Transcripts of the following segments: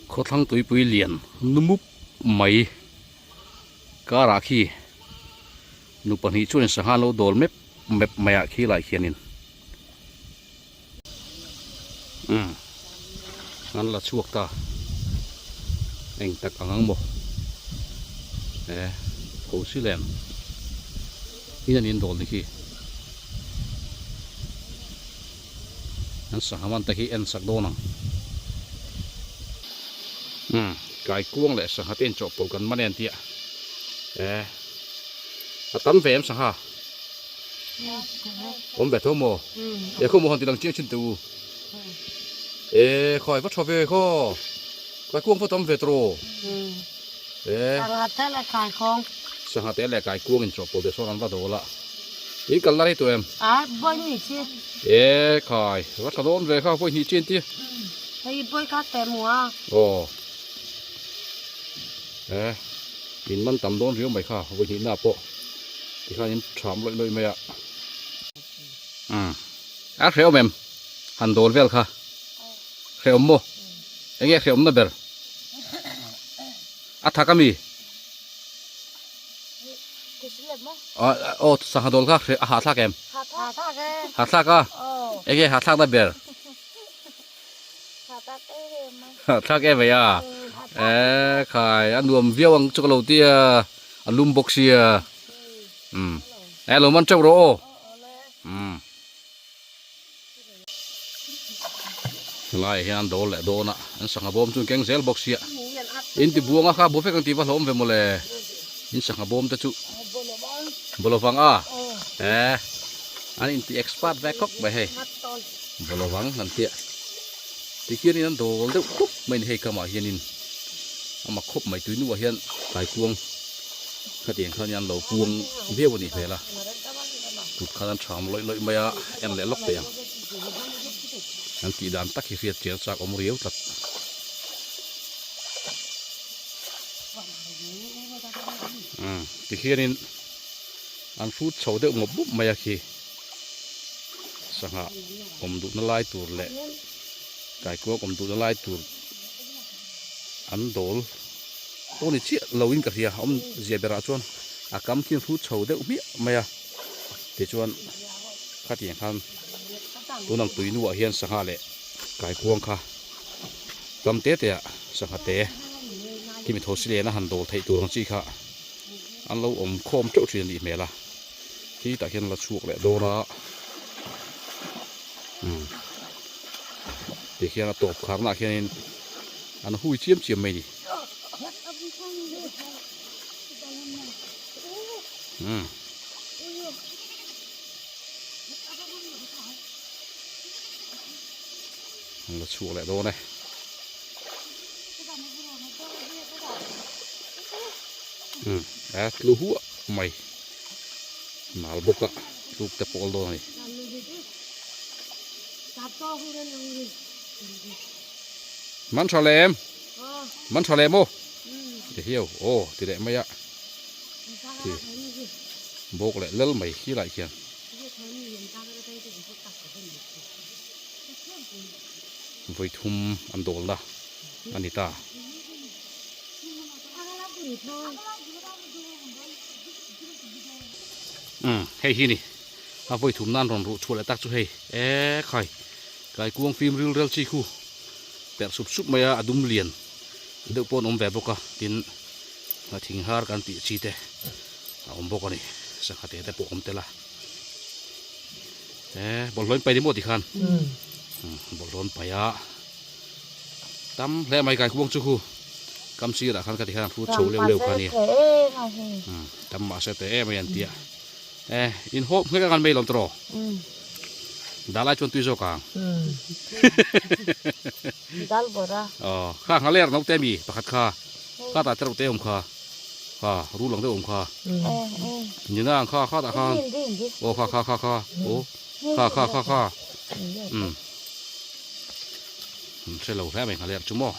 Khawthlang tuipui lian nu mup mai karah khi nu pahnih chuanin sangha an lo dawl mep mep mai ah khi lai khianin umm an la chhuak ta eng tak ang ang maw e tho si lem in an in dawl ni khi an sangha man te khi en sak dawn ang umm kai kuang leh sangha te inchawhpawlh kan man en tih a e a tam ve em sangha. Awm ve tho maw? E khaw maw han ti lang chiang thin teh u. E khai va tha ve kha. Kai kuang va tam ve tawh. E. Sangha te leh kai kuang. Sangha te leh kai kuang in chawhpawlh te sawn an va dawl a. In kal na rei tawh em? A vawi hnih chi. E khai va tha dawn ve kha vawi hnih chi an ti. Hei vawi kha te mu a. Aw. E in man tam dawn riau mai kha vawi hnih na pawh. Tikhan in tham lawih lawih mai a. Umm a hrehawm em? Han dawl vel kha. Hrehawm maw? Enge hrehawm na ber? A thak ami? Aw sangha dawl kha a hahthlak em? Hahthlak a? Enge hahthlak na ber? Hahthlak em mai a. E khai a nuam viau ang chu ka lo tia a lum bawk sia. Umm e lo man teuh rawh aw. Umm helaiah hian an dawl leh dawn a an sangha bawm chu an keng zel bawk sia. In ti buang a kha bu vek ang tih va hlawm ve mawle in sangha bawm te chu bawlawvang a e an inti expert ve khawp mai hei. Bawlawang an tia tikhianin an dawl deuh khup mai a ni hei kamah hianin a mak khawp mai tuinuah hian kaikuang khatiang khan an lo puang viau a nih hmel a kut khan an tham lawih lawih mai a en leh lawk teh ang an tih dan tak hi hriat chian chak awm riau tlat. Umm tikhianin an hrut chho deuh mawp mawp mai a khi. Sangha awm duhna lai tur leh kaikuak awm duhna lai tur an dawl pawh ni chiah lo in ka hria awm zia berah chuan a kam khi hrut chho deuh hmiah mai a tichuan khatiang khan tun ang tui nuah hian sangha leh kaikuang kha kam te te ah sangha te khi mi thosi len a han dawl theih tur ang chi kha an lo awm khawm teuh thin a nih hmel a. Khi tah khian la chhuak leh dawn a umm ti khian a tawp khar nah khianin an hui chiam chiam mai a ni umm an la chhuak leh dawn e. Umm a tlu huah mai. Nal bawk a tluk te pawl dawn a ni. Man tha leh em? Man tha leh maw? Ti hiau aw ti leh mai a. Ti bawk leh lel mai khi lai khian. Vawi thum an dawl na a ni ta. Umm hei hi ni a vawi thum nan rawn ruh chhuah leh tak chu hei e khai kaikuang fim ril rel chi khu perh sup sup mai a a dum lian deuh pawh an awm ve bawk a tin thing har kan tih chi te a awm bawk a ni sangha te te pawh a awm tel a e bawlhhlawh in pai ni maw tikhan bawlhhlawh an pai a. Tam hle mai kaikuang chu khu kam sirah khan ka ti khan a hrut chho leuh leuh kha a nia tam mahse teh em mai an tia e in hawp nghek ang an mai lawm tawh dah lai chuan tui zawk ang aw kha nghaler naute mi pakhat kha kha tah tereuh te awm kha kha rul ang deuh awm kha nina ang kha kha tah khan aw kha kha kha kha aw kha kha kha kha umm. An hre lo hle mai nghaler chu maw.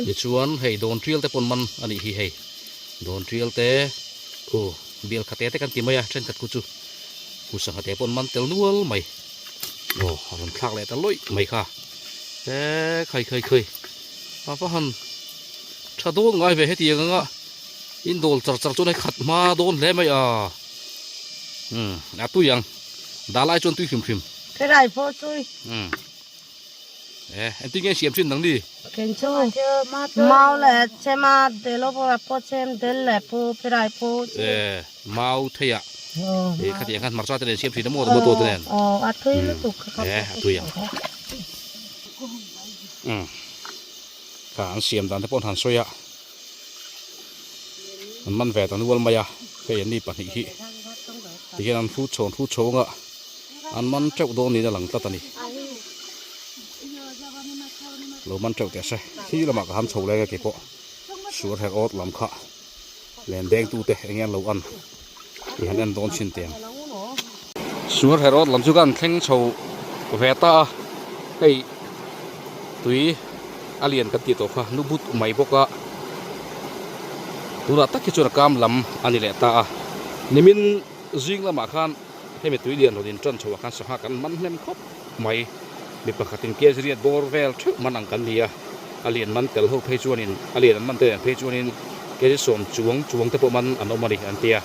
Tichuan hei dawn tial te pawn man a nih hi hei dawn tial te khu bial khate te kan ti mai a thenkhat khu chu khu sangha te pawn man tel nual mai aw a rawn thlak leh ta lawih mai kha. He khai khai khai a va han tha dawn ngai ve hetiang anga in dawl char char chuan hei khat hma dawn hle mai a umm a tui ang dah lai chuan tui hrim hrim. Khelai pawh tui. Umm e engtin nge siam thin nang ni? Ken chu mau leh chema del pawh pawh chem del leh pu khelai pawh e mau thei ah e khatiang khan hmarcha te nen siam thin a maw tomato te nen. Aw a tui lutuk kha e a tui ang. Umm kha an siam dan te pawh an han sawi a an man ve ta nual mai a hei an ni pahnih hi tihian an hrut chhawn hrut chhawng a an man teuh dawn niin a lang tlat a ni lo man teuh teh se khi lamah ka han chho leng a keipawh suar her awt lam kha len deng tute eng nge an lo an tih han en dawn chin teh ang. Suar her awt lam chu ka han thleng chho ve ta a hei tui a lian kan tih tawh kha nu but mai bawk a tunah tak hi chuan a kam lam a ni leh ta a nimin zing lamah khan hemi tui lian rawn in tan chho ah khan sangha kan man hnem khawp mai mi pakhatin kg riat bawr vel theuh man ang kan ni a a lian man tel ho phei chuanin a lian an man te phei chuanin kg sawm chuang chuang te pawh man an awm a ni an ti a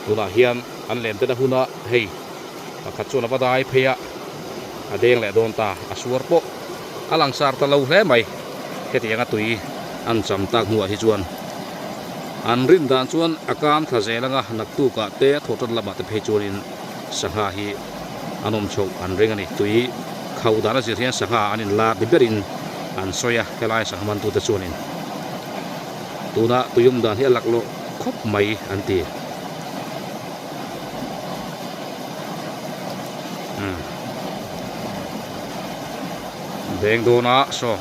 tunah hian an len tena huna hei pakhat chuan a va dai phei a a deng leh dawn ta a suar pawh a langsar ta lo hle mai hetianga tui an cham tak hnuah hi chuan an rin dan chuan a kam thla zel anga naktukah te thaw tan lamah te phei chuanin sangha hi an awm chhoh an ring a ni. Tui kho dan a zir hian sangha an inlar ni berin an sawi a, helai sangha mantute chuanin tuna tui awm dan hi a laklawh khawp mai an ti. Umm deng dawna saw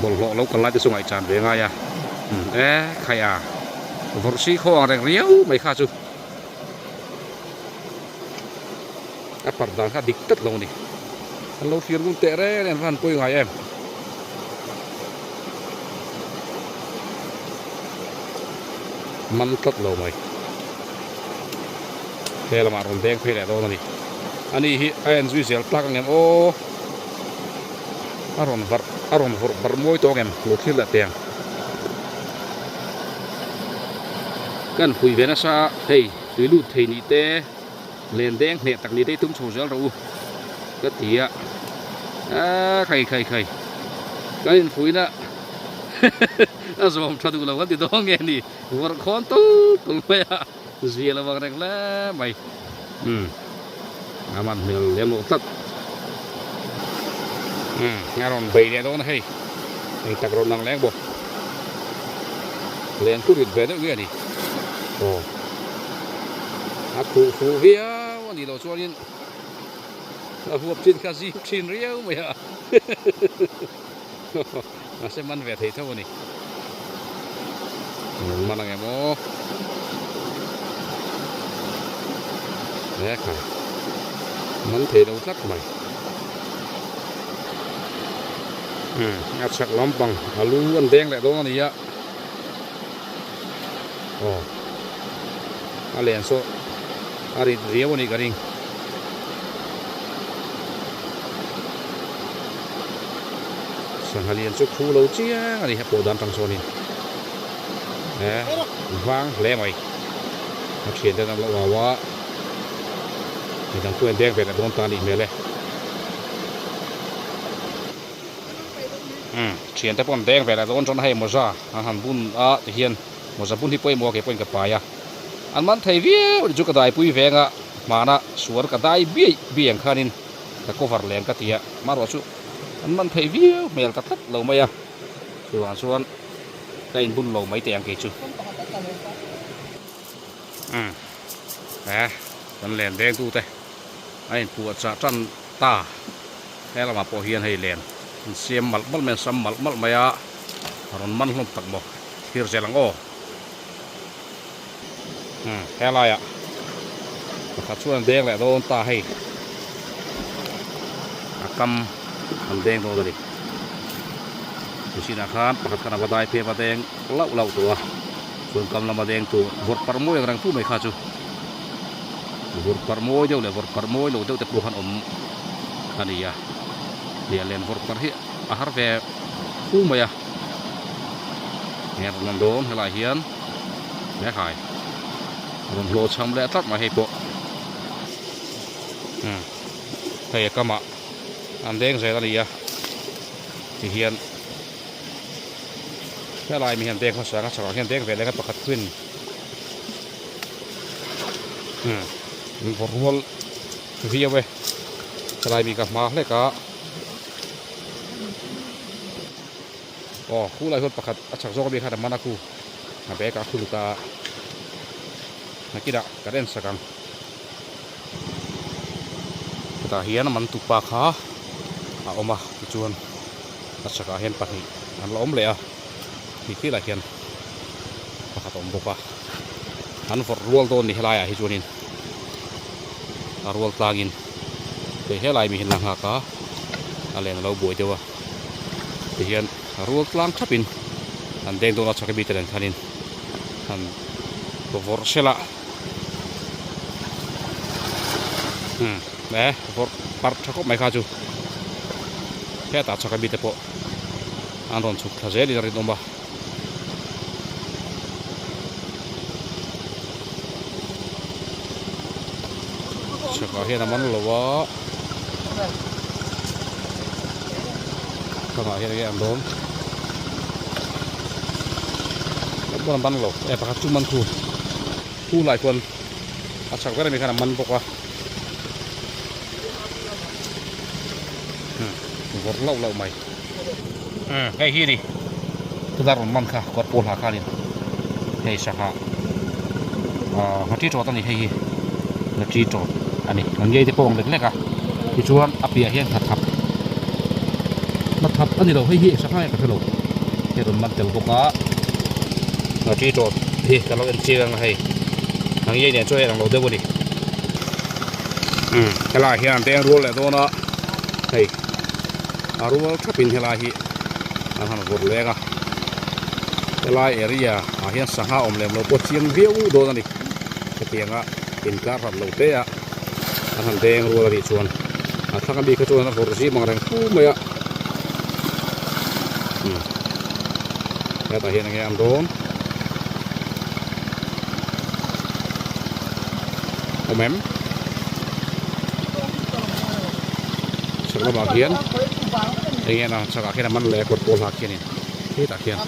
bawlhhlawh lo kal lai te chu ngaihchan ve ngai a, umm e khai a vawrh si khaw ang reng riau mai kha chu. A parh dan kha dik tlat lo a ni. An lo thlir ngun teh reng reng an va han pawi ngai em. Man tlat lo mai. He lamah rawn deng phei leh dawn a ni. Ani hi a en zui zel tlak ang em aw. A rawn varh a rawn vawrh barh mawi tawh ang em lo thlir leh teh ang. Kan hui ve nasa a, hei tui lut thei nih te len deng hneh tak nih te hi tum chho zel rawh u ka ti a, aaa khai khai khai kan infuihna a zawm tha duh lo kan ti dawn nge ni vawrh khawn tul tul mai a zia lo ang reng hle mai umm a man hmel lem loh tlat umm a rawn bei leh dawn a hei eng tak rawn lang leng bawk. Len chu rit ve deuh nge a ni? Aw a khuh fuh viau a nih loh chuanin a huap chin kha zim thin riau mai a mahse man ve thei tho a ni. Man ang em aw he kha man thei lo tlat mai. A chhak lampang a lu an deng leh dawn a ni a aw a len saw a rit riau a nih ka ring sangha lian chu khu lo chiang a ni a pawh dan tang chuanin e vang hle mai a thian ten an lo au a midang pawhin deng ve leh dawn ta a nih hmel e. Umm thiante pawh an deng ve leh dawn chuan hei mawza an han bun a tihian mawza bun hi pawimawh a keipawhin ka pai a an man thei viau a ni chu ka daipui veng a hmana suar ka dai biaih biaih ang khanin ka cover lem ka ti a amaherawh chu an man thei viau hmel ta tlat lo mai a chuvang chuan ka inbun lo mai teh ang kei chu umm he kan len deng tute a inpuah chah tan ta. He lamah pawh hian hei len an siam malh malh mai an sam malh malh mai a, a rawn man hlawm tak maw thlir zel ang aw. Umm he laiah pakhat chuan an deng leh dawn ta hei a kam an deng dawn a ni. Machine ah khan pakhat khan a va dai phei a va deng lauh lauh tawh a, chuan kam lama deng tur vawrh parh mawi ang reng fu mai kha chu. Vawrh parh mawi deuh leh vawrh parh mawi lo deuh te pawh khan awm a ni a. Hliah len vawrh parh hi a har ve fu mai a. Heng rawn dawn helaiah hian he hai rawn hlawh chham leh tlat mai hei pawh. Umm hei a kamah an deng zel a ni a tihian helai mi hian deng hmasa ang a chhakah hian deng ve leh ang a pakhat queen umm an vawrh rual viau e helai mi ka hma hlek a aw khulai hian pakhat a chhak zawk ami khan a man a khu a bag ah a khu lut a nakinah kan en sak ang. Hetah hian a man tupa kha a awm a tichuan a chhakah hian pahnih an la awm leh a khi khi lah hian pakhat a awm bawk a an vawrh rual dawn a ni helaiah hi chuanin a rual tlangin hei helai mi hian la nghak a a len a lo buai deuh a tihian a rual tlang thapin an deng dawn a chhak ami te nen khanin an vawrh sela. Umm e vawrh parh tha khawp mai kha chu hetah chhak ami te pawh an rawn chhuk thla zelin a rinawm a. Chhakah hian a man lo a chhakah hian enge an dawn a man lo e pakhat chu man khu. Khu lai chuan a chak ber ami khan a man bawk a vawrh lauh lauh mai hei hi a ni tuna rawn man kha kawt pawl ha khanin hei sangha ah nghaṭi tawt a ni hei hi nghaṭi tawt a ni an ngei te pawh ang lek lek a tichuan a piah hian hnathap hnathap a ni lo hei hi sangha nge ka hre lo hei rawn man tel bawk a. Nghaṭi tawt hi ka lo en chiang ang a hei ang iai nen chuan a inang lo deuh a ni umm helaiah hian an deng rual leh dawn a hei a rual thapin helai hi an han vawrh leng a helai area ah hian sangha awm lem lo pawh chiang viau dawn a ni hetianga inkar hlat lo te a an han deng rual a nih chuan a thlang ami kha chuan a vawrh zim ang reng fu mai a. Hetah hian enge an dawn awm em chhak lamah khian enge an chhakah khian a man leh a kawt pawl hah khianin hetah khian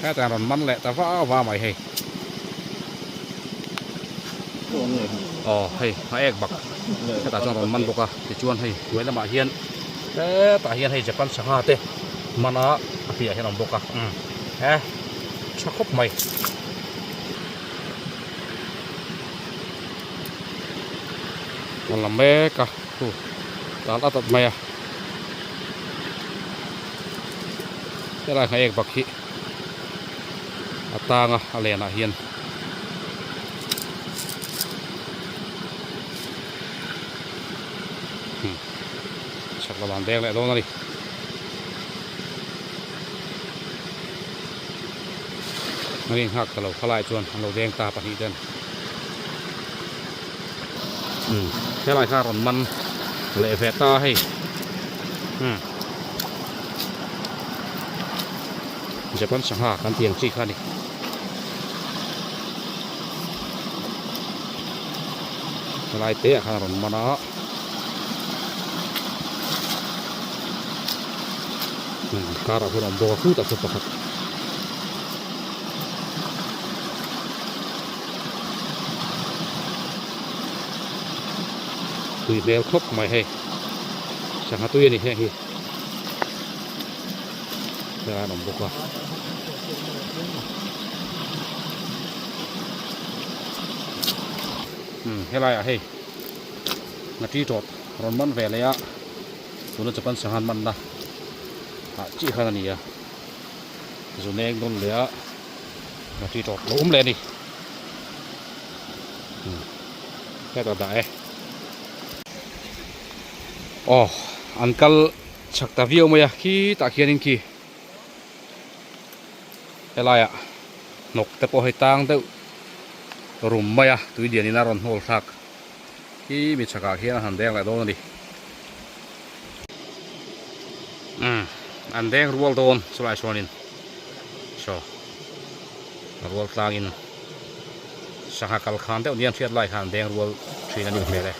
hetah an rawn man leh ta va va mai hei aw hei a ek bak hetah chuan rawn man bawk a tichuan hei hnuai lamah hian hetah hian hei Japan sangha te man a a piah hian a awm bawk a umm he tha khawp mai. A la mek a khu tal at at mai a helai kha ek bak hi a tang a a lenah hian. Chhak lamah an deng leh dawn a ni. An inghak ta lo khalai chuan an lo deng ta pahnih ten. Helai kha rawn man leh ve ta hei. Japan sangha kan tih ang chi kha a ni. Helai te ah khan a rawn man a car ah khuan a awm bawk a khutah khuan pakhat tui hmel khawp mai hei sangha tui a ni heng hi. Helai an awm bawk a. Umm helai ah hei ngati tawt rawn man ve leh a tuna Japan sanghan man na ah chiah khan a ni a zun eng dawn leh a ngati tawt lo awm leh a ni umm hetah dah e aw an kal. Chhak ta viau mai a, khitah khianin khi helaiah hnawk te pawh hei tang deuh rum mai a, tui lianin a rawn hnawl thlak. Khi mi chhakah khian an han deng leh dawn a ni. Umm an deng rual dawn chulai chuanin saw a rual tlangin sangha kal khan deuh nia an hriat lai khan an deng rual thin a nih hmel e.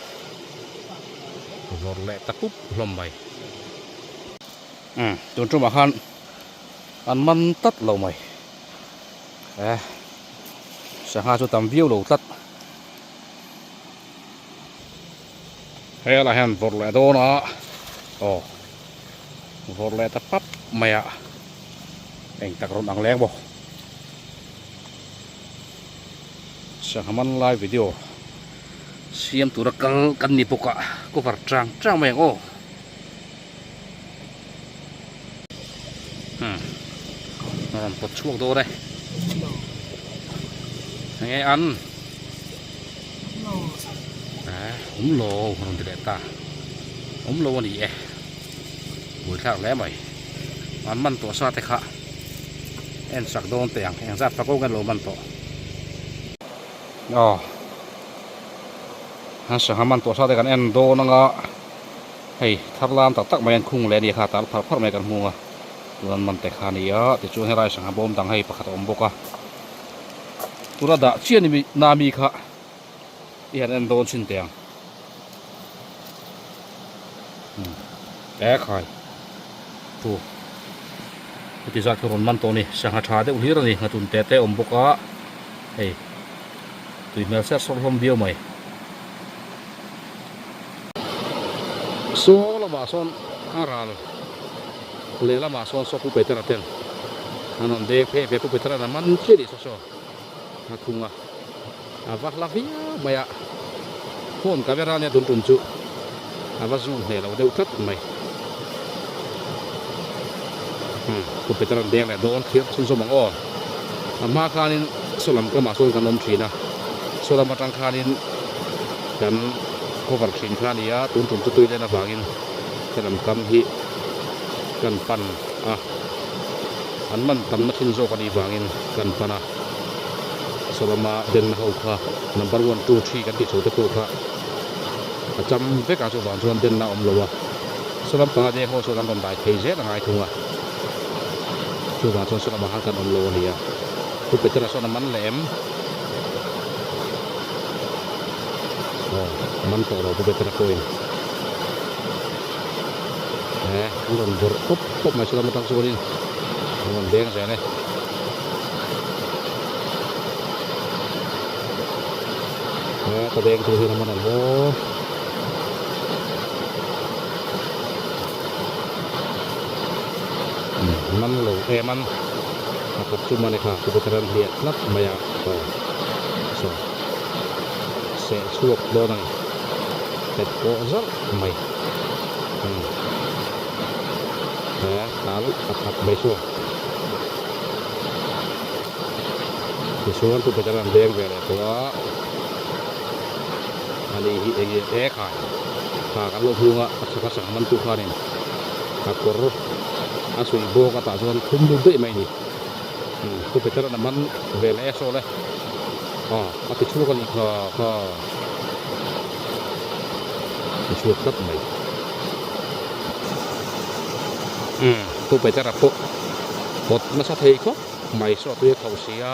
Vawrh leh ta pup hlawm mai. Umm tun tumah khan an man tlat lo mai. Eh sangha chu tam viau lo tlat. Helai hian vawrh leh dawn a aw vawrh leh ta pap mai a eng tak rawn ang leng bawk sangha man lai video siam tura kal kan ni bawk a cover chang chang mai ang aw hmm rawn pawt chhuak dawn e enge an awm lo rawn ti leh ta awm lo a ni e buaithlak hle mai an man tawh sa te kha en sak dawn teh ang engzat fak awk nge lo man tawh aw an sangha man tawh sa te kan en dawn anga hei thar lam tak tak mai an khung leh a ni kha tal phar phar mai kan hmung a tun an man te kha a ni a tichuan helai sangha bawm dang hei pakhat a awm bawk a. Tura dah chiah ni na mi kha i han en dawn chin teh ang e khai chu heti zat kha rawn man tawh a ni sangha tha deuh hlir a ni nghatun te te awm bawk a hei tui hmel ser sawr hlawm viau mai saw lamah sawn a ral lehlamah sawn saw pu Petera ten an rawn deng phei ve pu Petera an man chiah tih saw saw a thung a a va hla viau mai a phone camera nia tun tum chu a va zoom hneh lo deuh tlat mai umm pu Petera an deng leh dawn thlir chhunzawm ang aw a hma khanin saw lam kamah sawn kan awm thin a saw lam atang khanin kan cover thin kha a ni a tun tum chu tui len avangin helam kam hi kan pan a an man tamna thin zawk a nih vangin kan pan a sawlama denna ho kha number one two three kan tih chho te pawh kha a cham vek a chuvang chuan denna a awm lo a sawlam panga deng ho chuan an rawn dai thei zel a ngai thung a chuvang chuan sawlamah khan kan awm lo a ni a pu Petera sawn a man leh em aw man tawh lo pu Petera pawhin. He an rawn vawrh pawp pawp mai saw atang chuanin an rawn deng zel e. He ka deng tur hian a man ang aw. Man lo em an a khat chu man e kha chu pawh ran hliah tlat mai a aw saw seh chhuak dawn a ni. Pet pawh zalh mai umm he tal a khat mai chuan tichuan tu peter an deng ve leh tawh a ani hi eng nge e khai kha kan lo hung a a chhak a sangha man tu khanin a kawr a suih bawk a tah chuan thum lut daih mai a ni umm tu peter an a man ve leh e saw le aw a ti chhuak a nih kha kha. A chhuak tlat mai. Umm pu Petera pawh pawt nasa thei khawp mai saw tui a khauh si a,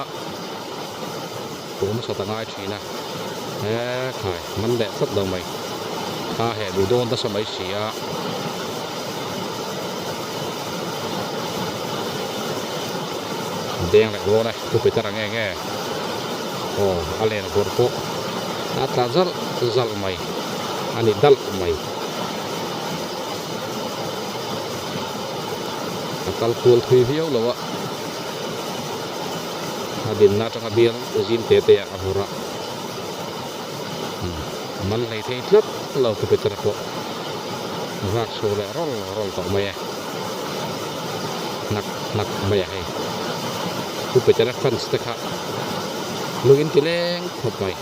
pawh nasa ta ngai thin a, he khai man leh tlat lo mai, a heh duh dawn nasa mai si a. Deng leh dawn e pu Petera nge nge aw a len vawrh pawh. A tla zalh zalh mai a ni dalh mai. A kal kual thui viau lo a, a dinna atanga bial zim te te ah a vawrh a, a man hlei thei tlat lo ku Petera pawh a vak chho leh rawl rawl tawh mai e, hnak hnak mai a hei. Pu Petera fans te kha lung in ti leng khawp mai.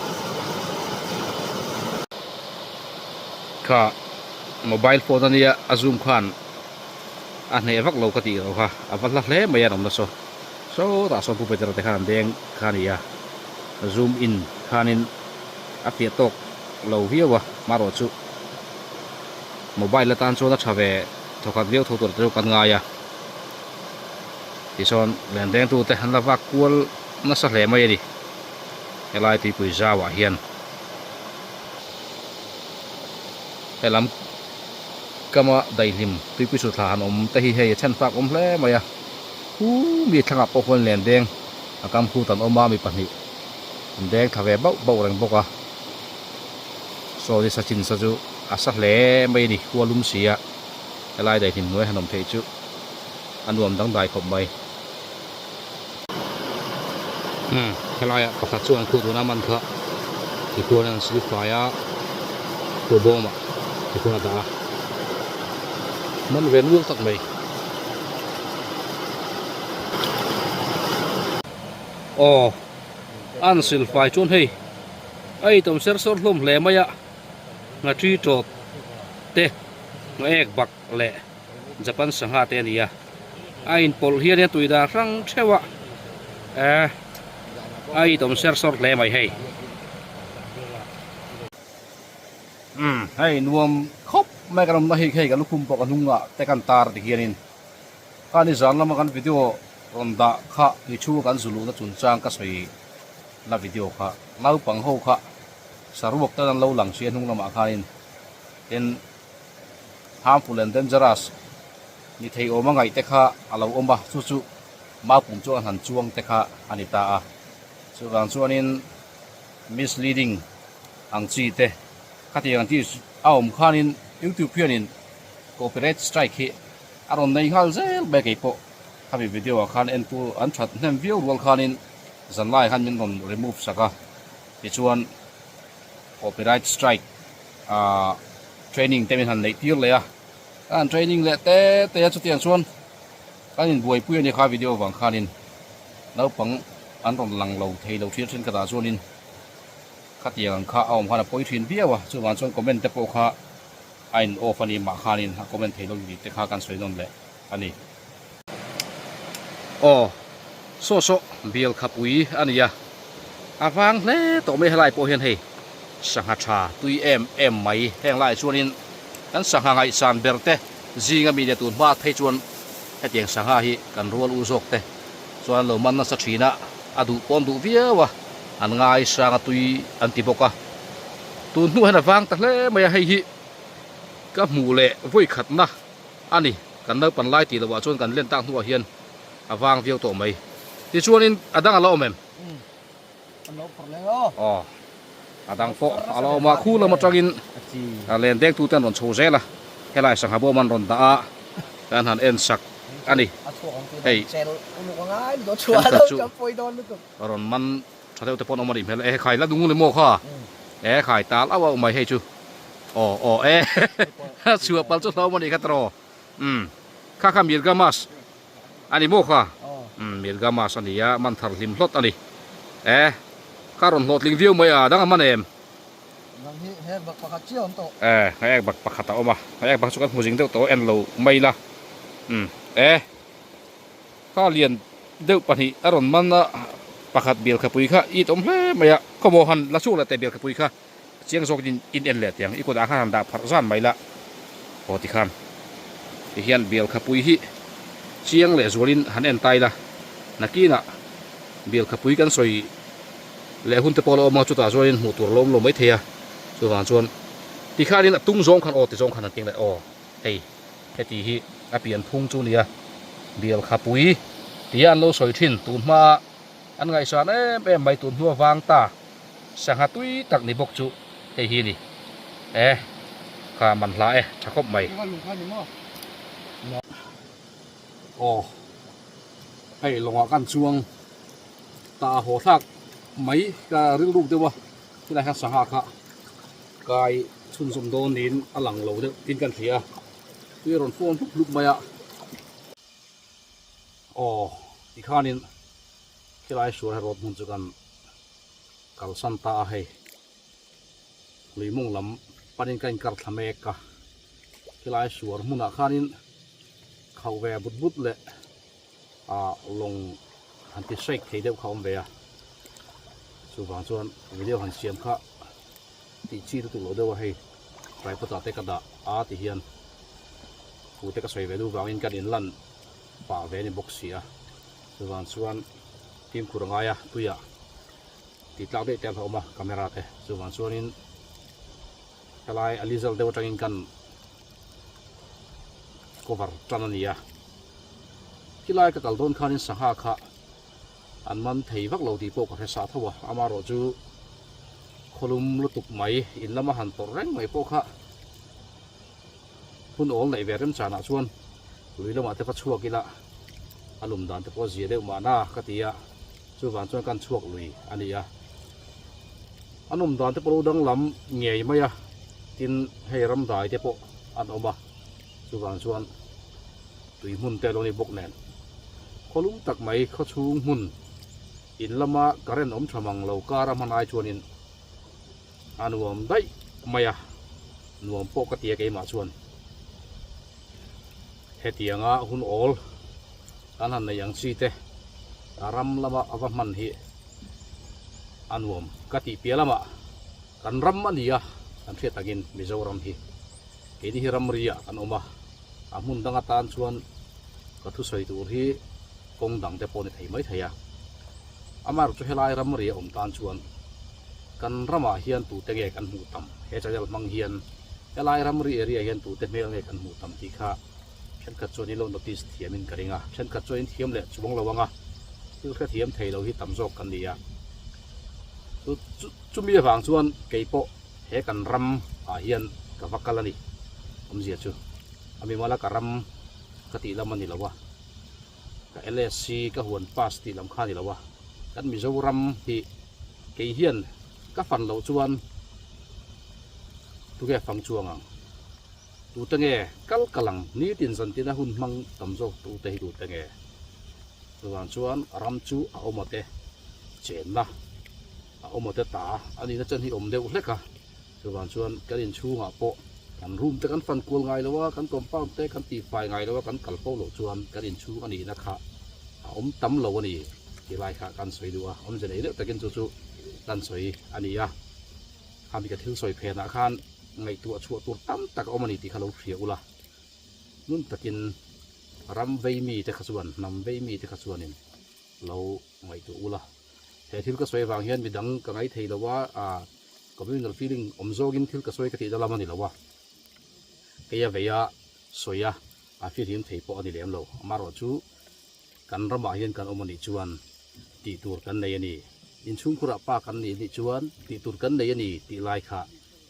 Kha mobile phone ania a zoom khan a hneh vak lo ka tih loh kha a va hla hle mai an awm nasa sawtah sawn Pu Petera te khan an deng kha a ni a zoom in khanin a fiah tawk lo viau a. Marawh chu mobile atan chuan a tha ve thawkhat viau tho tur te chu kan ngai a. Tichuan len dengtu te an la vak kual nasa hle mai a ni helai tuipui zau ah hian helam kama daihlim tuipui chhutthla han awm te hi hei a then fak awm hle mai a khu mi thlangah pawh khuan len deng a kam khut an awm a mi pahnih an deng thla ve bauh bauh reng bawk a saw ni sa chin sa chu a sa hle mai a ni khua lum si a helai daihlim hnuai han awm theih chu a nuam dangdai khawp mai. Umm helaiah pakhat chuan khu tuna man kha tikhuan an sil fai a khu bawmah tikhuan a dah a man ve nual tak mai. Aw an sil fai chuan hei a itawm ser sawr hlawm hle mai a nghaṭi tawp te nghaek bak leh Japan sangha te a ni a, a inpawlh hian a tui dan hrang theuh a, eh a itawm ser sawr hle mai hei. Umm hei nuam khawp mai kan awmna hi hei kan lukhum pawh ka hnungah te kan tar ti hianin khani zan lama kan video rawn dah kha tui chhunga kan zu luhna chungchang ka sawi na video kha naupang ho kha saruak ten an lo lang si a hnung lamah khanin tin harmful and dangerous ni thei awm a ngaih te kha a lo awm a, chu chu maupum chu an han chuang te kha a ni ta a, chuvang chuanin misleading ang chi te khatiang ang chi a awm khanin youtube hianin copyright strike hi a rawn nei nghal zel mai a keipawh khami video ah khan entu an that hnem viau rual khanin zanlai khan min rawn remove sak a tichuan copyright strike ahh training te min han neih tir leh a ka han training leh te te a chutiang chuan kan inbuaipui a ni kha video vang khanin naupang an rawn lang lo thei lo thin thin ka dah chuanin khatiang ang kha a awm khan a pawi thin viau a chuvang chuan comment te pawh kha a in off a ni mah khanin a comment thei lo tih te kha kan sawi nawn leh a ni. Aw saw saw bial khapui a ni a a vang hle tawh mai helai pawh hian hei sangha tha tui em em mai heng laiah chuanin kan sangha ngaihsan ber te zinga mi leh tun hma phei chuan hetiang sangha hi kan rual u zawk te chuan an lo man nasa thin a a duh pawn duh viau a an ngaisang a tui an ti bawk a tun hnuah hian a vang ta hle mai a hei hi ka hmuh leh vawi khatna a ni. Kan naupan lai tih loh ah chuan kan len tak hnuah hian a vang viau tawh mai. Tichuanin a dang a la awm em? Aw, a dang pawh a la awm a, khu lam atangin len dengtute an rawn chho zel a, helai sangha bawm an rawn dah a, kan han en sak a ni. Hei, thenkhat chu rawn man tha deuh te pawh an awm a nih hmel a, e khai la nung ni maw kha? E khai tal auh auh mai hei chu. Aw aw e chhuah palh chu hlauhawm a nih kha tawh umm kha kha Mirga mas a ni maw kha umm Mirga mas a ni a man thar hlim hlawt a ni e kha rawn hlawhtling viau mai a dang a man em e hei ek bak pakhat a awm a hei ek bak chu kan hmu zing deuh tawh en lo mai la umm e Kha lian deuh pahnih a rawn man a pakhat bialkhapui kha it awm hle mai a khawmaw han la chhuak leh teh bialkhapui kha Chiang zawk in in en leh tiang i kutah khan han dah pharh zan mai la aw tikhan tihian bialkhapui hi chiang leh zualin han en tai la nakinah bialkhapui kan sawi leh hun te pawh la awm a chutah chuanin hmuh tur a lo awm lo mai thei a chuvang chuan tikhanin a tung zawng khan aw ti zawng khan han keng leh aw hei heti hi a pian phung chu nia bialkhapui tia an lo sawi thin tun hmaa an ngaihsan em em mai tun hnu avang ta. Sangha tui tak ni bawk chu hei hi a ni. E, kha man hla e, tha khawp mai. Aw, hei lawngah kan chuang ta a haw thlak mai ka rilruk deuh a, helai khan sangha kha kai chhunzawm dawn niin a lang lo deuh tin kan hria a, tui a rawn fawn hlup hlup mai a. Aw, tikhanin khilai sual he road hmun chu kan. Kalsan ta a hei luimawng lam panin ka inkar thla mek a khilai suar hmunah khanin khauh ve but but leh ah lawng han ti shake thei deuh kha a awm ve a chuvang chuan video han siam kha tih chi lutuk lo deuh a hei. Tripod ah te ka dah a ti hian thu te ka sawi ve duh vangin kan inlan pah ve a ni bawk si a, chuvang chuan fimkhur a ngai a tuiah tih tlak daih te a hlauhawm a camera te chuvang chuanin helai a lizal deuh atangin kan cover tan a ni a, khilai ka kal dawn khanin sangha kha an man thei vak lo tih pawh ka hre sa tho a, amaherawh chu khawlum lutuk mai in lama han tawrh reng mai pawh kha hun awl neih ve remchanah chuan lui lamah te va chhuak ila a lum dan te pawh a zia deuh mahna ka ti a, chuvang chuan kan chhuak lui a ni a, a nawm dan te pawh lo danglam ngei mai a, tin hei ramdai te pawh an awm a, chuvang chuan. Tui hmun te a lo ni bawk nen khawlum tak mai khaw chhung hmun in lama current awm tha mang lo kar a hman ai chuanin a nuam daih mai a, nuam pawh ka ti a keimah chuan hetianga hun awl kan han nei ang chi te a ram lama a va hman hi a nuam ka tih piah lamah kan ram a ni a kan hriat takin Mizoram hi keini hi ramri ah kan awm a. A hmun dang atan chuan ka thusawi tur hi kawng dang te pawh ni thei mai thei a. Amaherawh chu helai ramri a awm tan chuan kan ramah hian tute nge kan hmuh tam? He channel hmang hian helai ramri area hian tute hmel nge kan hmuh tam tih kha thenkhat chuan in lo notice thiamin ka ring a. Thenkhat chuan in thiam leh chuang lo ang a, thil hrethiam thei lo hi tam zawk kan ni a. Chu chumi avang chuan kei pawh. He kan ram ah hian ka va kal a ni. Awmzia chu a mimala ka ram ka tih lam a ni lo a, ka LSC ka huan pass tih lam kha a ni lo a, kan Mizoram hi kei hian ka fan loh chuan tunge fang chuang ang? Tute nge kal kal ang? Nitin zantina hun hmang tam zawk tute hi tute nge? Chuvang chuan ram chu a awm ate chenna. A awm aw te ta a nihna chan hi awm deuh hlek a, chuvang chuan kan inchhungah pawh kan room te kan fan kual ngai lo a, kan compound te kan tihfai ngai lo a, kan kal fo loh chuan kan inchhung a nihna kha a awm tam lo a ni tih lai kha kan sawi duh a, awmze nei deuh takin chu chu kan sawi a ni a, khami ka thil sawi phenah khan ngaihtuah chhuah tur tam tak a awm a ni tih kha lo hria ula, ngun takin ram vei mite kha chuan hnam vei mite kha chuanin lo ngaihtuah ula. He thil ka sawi avang hian midang ka ngai thei lo a, ah communal feeling awm zawngin thil ka sawi ka tihna lam a ni lo a, keia veia sawi a, a fihlim thei pawh a ni lem lo. Amaherawh chu kan ramah hian kan awm a nih chuan tih tur kan nei a ni, inchhungkhurah pa kan nih nih chuan tih tur kan nei a ni tih lai kha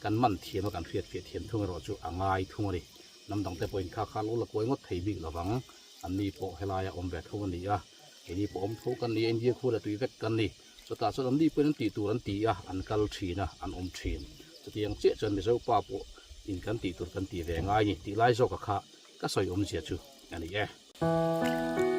kan man thiam a kan hriatfiah thiam thung erawh chu a ngai thung a ni. Hnam dangte pawhin kha kha lo la kuai ngawt thei bik lovang, anni pawh helaia awm ve tho a ni a. Keini pawh awm tho kan ni a, India khua leh tui vek kan ni. Chutah chuan an ni pawhin an tih tur an ti a, an kal thin a, an awm thin. Chutiang chiah chuan Mizo pa pawh in kan tih tur kan ti ve ngai ni tih lai zawka kha ka sawi awmzia chu a ni e.